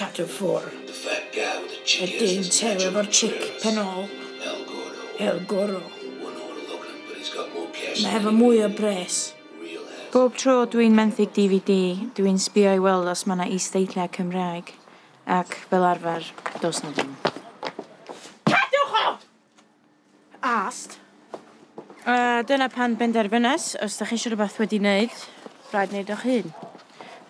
Cadw ffwr. Y dyn tew efo'r chick pen ôl. El Goro. Mae efo mwy o bres. Bob tro dwi'n menthyg DVD, dwi'n sbio i weld os mae 'na isdeitlau Cymraeg, ac fel arfer, does 'na ddim. Cadwch o! Ast. Dyna pan benderfynes, os da chi eisiau rhywbeth wedi wneud, rhaid wneud o'ch hun.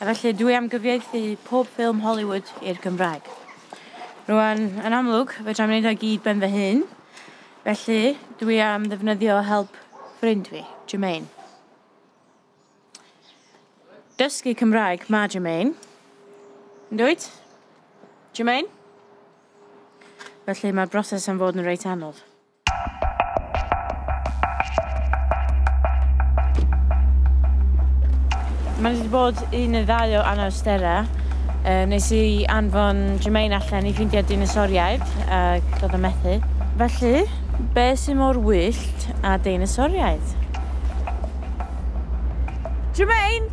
A felly dwi am gyfieithu pob ffilm Hollywood i'r Gymraeg. Rwan, yn amlwg, fedra i'm wneud o gyd ben fy hun, felly dwi am ddefnyddio help ffrind fi, Jermaine. Dysgu Cymraeg ma Jermaine. Yndwyt? Jermaine? Felly mae'r broses am fod yn reit anodd. Mae wedi bod un neu ddau o anawsterau. Nes i anfon Jermaine allan i ffeindio deinosoriaid ac doedd o methu. Felly, be sy'n mor wyllt â deinosoriaid? Jermaine!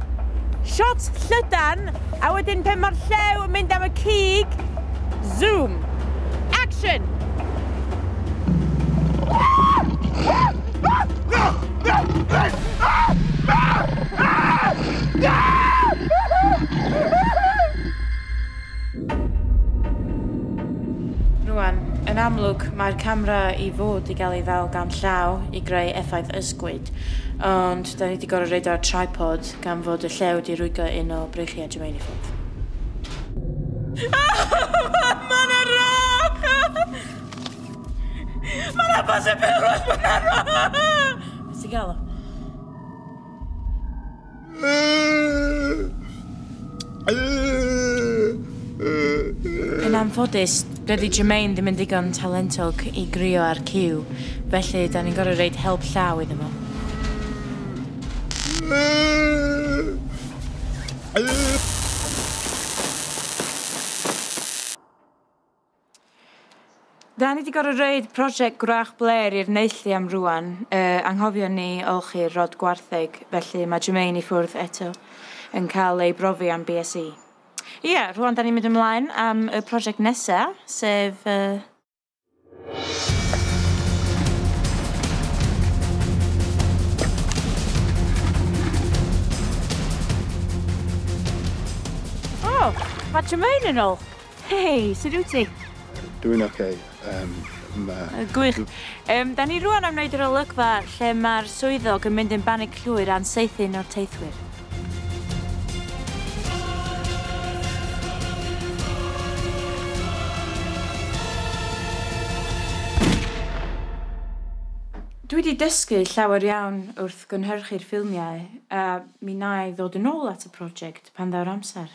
Shot llydan, a wedyn pan mae'r llew yn mynd am y cig, zoom! Action! Rwan, yn amlwg, mae'r camera i fod i gael ei ddal gan llaw i greu effaith ysgwyd, ond da ni wedi gorfod roid o ar tripod gan fod y llew wedi rwygo un o breichiau Jermaine i ffwrdd. Mae 'na roc! Mae 'na posibilrwydd bod 'na roc! Be ti'n gael o? Yn anffodus, dydy Jermaine ddim yn ddigon talentog i grio ar ciw, felly da ni'n gorfod roid help llaw iddo fo. Da ni wedi gorfod roid prosiect Gwrach Blêr i'r neilltu am rŵan. Anghofio ni olchi'r rod gwartheg, felly mae Jermaine i ffwrdd eto yn cael ei brofi am BSE. Ia, rŵan da ni'n mynd ymlaen am y prosiect nesa, sef... O, mae Jermaine yn ôl. Hei, sut wyt ti? Dwi'n oce. Gwych. Da ni rŵan am wneud yr olygfa lle mae'r swyddog yn mynd yn banig llwyr a'n saethu un o'r teithwyr. Dwi wedi dysgu llawer iawn wrth gynhyrchu'r ffilmiau, a mi wna i ddod yn ôl at y prosiect pan ddaw'r amser.